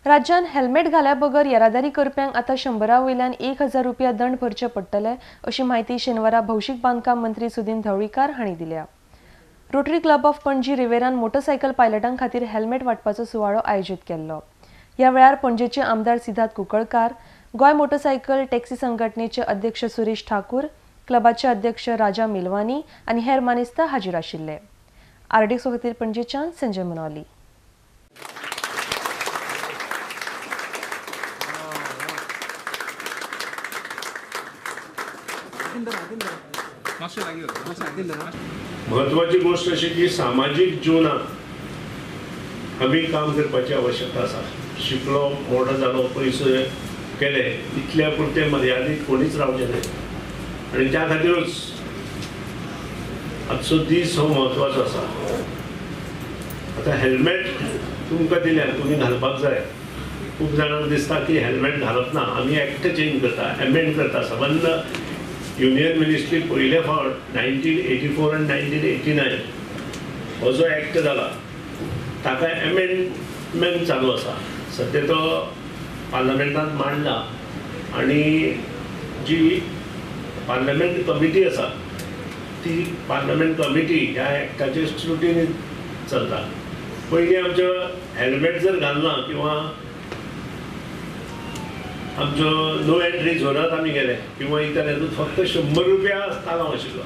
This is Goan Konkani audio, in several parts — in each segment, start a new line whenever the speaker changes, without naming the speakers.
राज्यान हेल्मेट घाल्या बगर येरादारी करप्यांक आतां 100 वयल्यान 1000 रुपया दंड भरचे पडटले अशी म्हायती शेनवारा भौशीक बांदकाम मंत्री सुदिन ढवळीकार हांणी दिल्या. रोटरी क्लब ऑफ पणजी रिवेरान मोटरसायकल पायलटां खातीर हेल्मेट वांटपाचो सुवाळो आयोजीत केल्लो. ह्या वेळार पणजेचे आमदार सिद्धार्थ कुंकळकार, गोंय मोटरसायकल टॅक्सी संघटनेचे अध्यक्ष सुरेश ठाकूर, क्लबाचे अध्यक्ष राजा मेलवानी आनी हेर मानेस्त हाजीर आशिल्ले. आरडीएक्स खातीर पणजेच्यान संजय मुनोली.
महत्वाची गोष्ट अशी की सामाजिक जीवनात आमी काम करपाची आवश्यकता आसा. शिकलो, मोठो जालो, पयशे केले इतल्या पुरते मर्यादीत कोणीच रावचे न्हय आनी त्या खातीरूच आजचो दीस हो म्हत्वाचो आसा. आतां हेल्मेट तुमकां दिल्यार तुमी घालपाक जाय. खूब जाणांक दिसता की हेल्मेट घालप ना, आमी एक्ट चेंज करता, एमेंड करता. सबंद युनियन मिनिस्ट्री पयले फावट 1984 आनी 1989 हो जो एक्ट जाला ताका एमेंडमेंट चालू आसा. सद्या तो पार्लमेंटांत मांडला आनी जी पार्लमेंट कमिटी आसा ती पार्लमेंट कमिटी ह्या एक्टाचेर स्क्रुटिनी चलता. पयलीं आमचो हेल्मेट जर घालना किंवा आमचो नो एंट्री झोनांत आमी गेले किंवा इतर हेतून फक्त 100 रुपया तालांव आशिल्लो.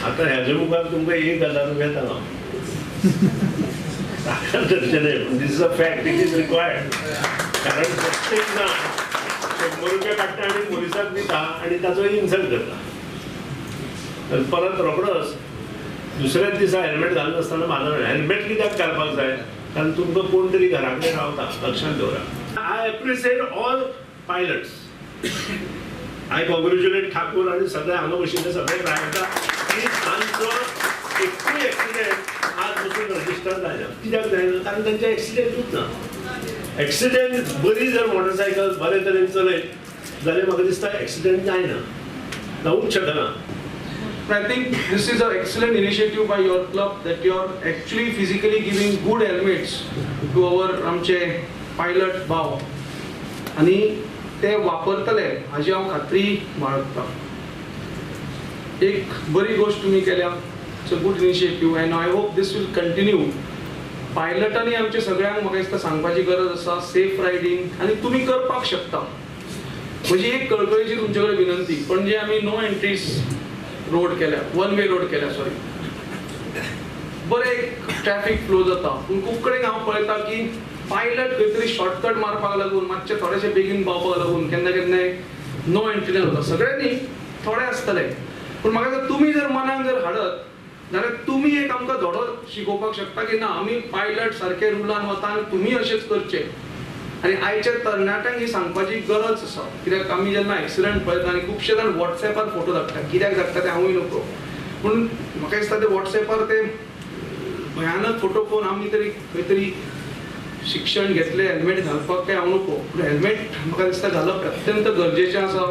आतां ह्याचे मुखार तुमकां 1000 रुपया तालांव धरचें न्हय. This is a fact, it is required. कारण प्रत्येक जाण 100 रुपया काडटा आनी पुलिसाक दिता आनी ताचो इन्सल्ट करता. परत रोखडोच दुसऱ्याच दिसा हेल्मेट घालनासतना मारना. हेल्मेट कित्याक घालपाक जाय? कारण तुमकां कोण तरी घरा कडेन रावता, लक्षांत दवरा. I appreciate all pilots. I congratulate Thakur आणि सगळे हांगा बशिल्ले सगळे ड्रायव्हर की तांचो एकूय एक्सिडेंट आज पसून रजिस्टर जायना. कित्याक जायना? कारण तांचे एक्सिडेंटूच ना. एक्सिडेंट बरी जर मोटरसायकल बरे तरेन चलयत जाल्यार म्हाका दिसता एक्सिडेंट जायना, जावूंक शकना.
I think this is an excellent initiative by your club that you are actually physically giving good helmets to our आमचे पायलट भाव आनी ते वापरतले हाजी हांव खात्री बाळगता. एक बरी गोश्ट तुमी केल्या, it's a good initiative and I hope this will continue. पायलटांनी आमचे सगळ्यांक म्हाका दिसता सांगपाची गरज आसा सेफ रायडींग आनी तुमी करपाक शकता. म्हजी एक कळकळीची तुमचे कडेन विनंती, पणजे आमी नो एंट्रीज रोड केल्या, वन वे रोड केल्या, सॉरी, बरें एक ट्रॅफिक फ्लो जाता. पूण खूब कडेन हांव पळयता की पायलट खंय तरी शॉर्टकट मारपाक लागून मातशे थोडेशे बेगीन पावपाक लागून केन्ना केन्नाय नो एंट्रीन वता. सगळे न्ही, थोडे आसतले. पूण म्हाका दिसता तुमी जर मनाक जर हाडत जाल्यार तुमी एक आमकां धडो शिकोवपाक शकता की ना आमी पायलट सारके रुलान वता आनी तुमी अशेंच करचें. आनी आयच्या तरणाट्यांक ही सांगपाची गरज आसा. कित्याक आमी जेन्ना एक्सिडंट पळयता आनी खुबशे जाण वॉट्सएपार फोटो धाडटा, कित्याक धाडटा तें हांवूय नको, पूण म्हाका दिसता ते वॉट्सएपार ते भयानक फोटो पळोवन आमी तरी खंय तरी शिक्षण घेतलें हेल्मेट घालपाक काय हांव नको, पूण हेल्मेट म्हाका दिसता घालप अत्यंत गरजेचें आसा.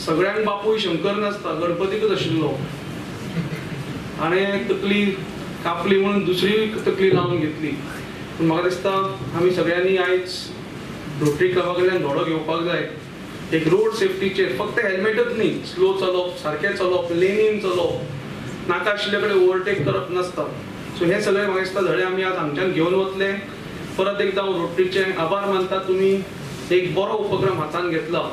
सगळ्यांक बापूय शंकर नासता, गणपतीकूच आशिल्लो, हाणें तकली कापली म्हणून दुसरी तकली लावन घेतली. पूण म्हाका दिसता आमी सगळ्यांनी आयज रोटरी क्लबा कडल्यान धडो घेवपाक जाय. एक रोड सेफ्टीचेर फक्त हेल्मेटच न्ही, स्लो चलोवप, सारकें चलोवप, लेनीन चलोवप, नाका आशिल्ले कडेन ओवरटेक करप नासता. सो हे सगळे म्हाका दिसता धडे आमी आज हांगच्यान घेवन वतले. परत एकदा हांव रोटरीचे आभार मानता, तुमी एक बरो उपक्रम हातान घेतला.